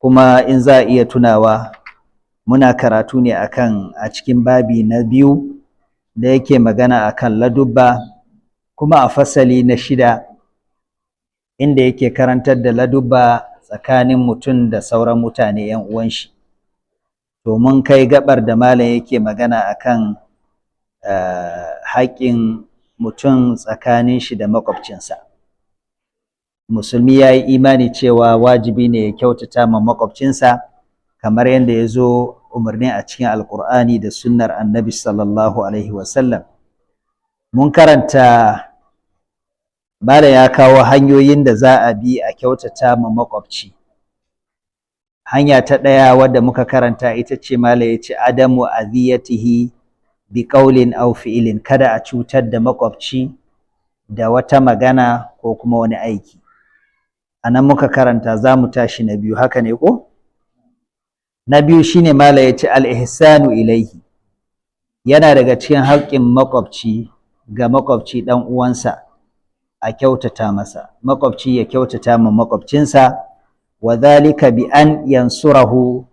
Kuma in za a iya tunawa, muna karatu ne akan a cikin babi na biyu da yake magana akan ladubba, kuma a fasali na shida inda yake karantar da ladubba tsakanin mutum da sauran mutane 'yan uwan shi. To mun kai gabar da malam yake magana akan haƙƙin mutum tsakanin shi da maƙwabcinsa. Musulmi ya yi imani cewa wajibi ne ya kyautata ma maƙwabcinsa kamar yadda ya zo umarni a cikin Alƙur'ani da sunnar Annabi sallallahu alaihi wasallam. Mun karanta malam ya kawo hanyoyin da za a bi a kyautata ma maƙwabci. Hanya ta ɗaya wadda muka karanta ita ce malam ya ce adamu aziyatihi bi qawlin aw fi'lin, kada a cutar da maƙwabci da wata magana ko kuma wani aiki. A nan muka karanta, za mu tashi na biyu, haka ne ko? Na biyu shine malam ya ce al-ihsanu ilaihi. Yana daga cikin haƙƙin maƙwabci ga maƙwabci ɗan uwansa a kyautata masa, maƙwabci ya kyautata ma maƙwabcinsa. Wa dhalika bi an yansurahu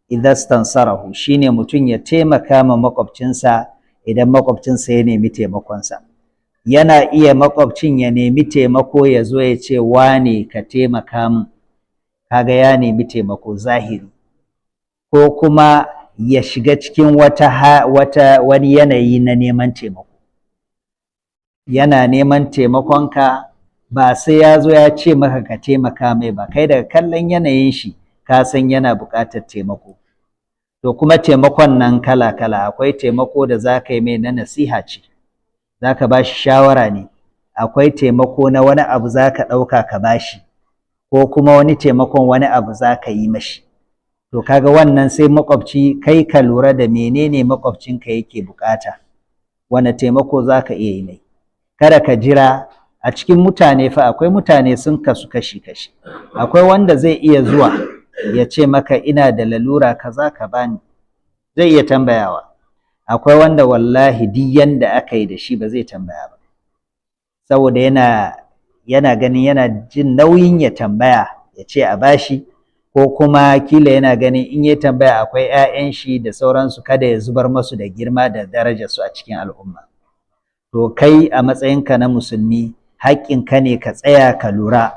idza stansarahu, shine mutum ya taimaka ma maƙwabcinsa idan maƙwabcinsa ya nemi taimakonsa. Yana iya maƙwabcin ya nemi taimako, ya zo ya ce, "Wane, ka taimaka min." Kaga ya nemi taimako zahiri, ko kuma ya shiga cikin wata wani yanayi na neman taimako, yana neman taimakonka, ba sai ya zo ya ce maka ka taimaka mai ba, kai daga kallon yanayin shi ka san yana buƙatar taimako. To kuma taimakon nan kala-kala, akwai taimako da za ka yi mai na nasiha ce, za ka ba shi shawara ne, akwai taimako na wani abu za ka ɗauka ka ba shi, ko kuma wani taimakon wani abu za ka yi mashi. To kaga wannan sai maƙwabci, kai ka lura da menene maƙwabcinka yake buƙata, wane taimako za ka iya yi mai. Kada ka jira. A cikin mutane fa akwai mutane sun kasu kashi-kashi. Akwai wanda zai iya zuwa ya ce maka, "Ina da lalura kaza, ka bani." Zai iya tambayawa. Akwai wanda wallahi duk yanda aka yi da shi ba zai tambaya ba, saboda yana ganin yana jin nauyin ya tambaya ya ce a bashi, ko kuma kila yana ganin in ya tambaya akwai 'ya'yan shi da sauransu, kada ya zubar masu da girma da darajar su a cikin al'umma. To kai a matsayinka na musulmi, haƙƙinka ne ka tsaya ka lura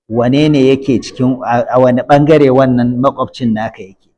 wane ne yake cikin a wani ɓangare wannan maƙwabcin naka yake.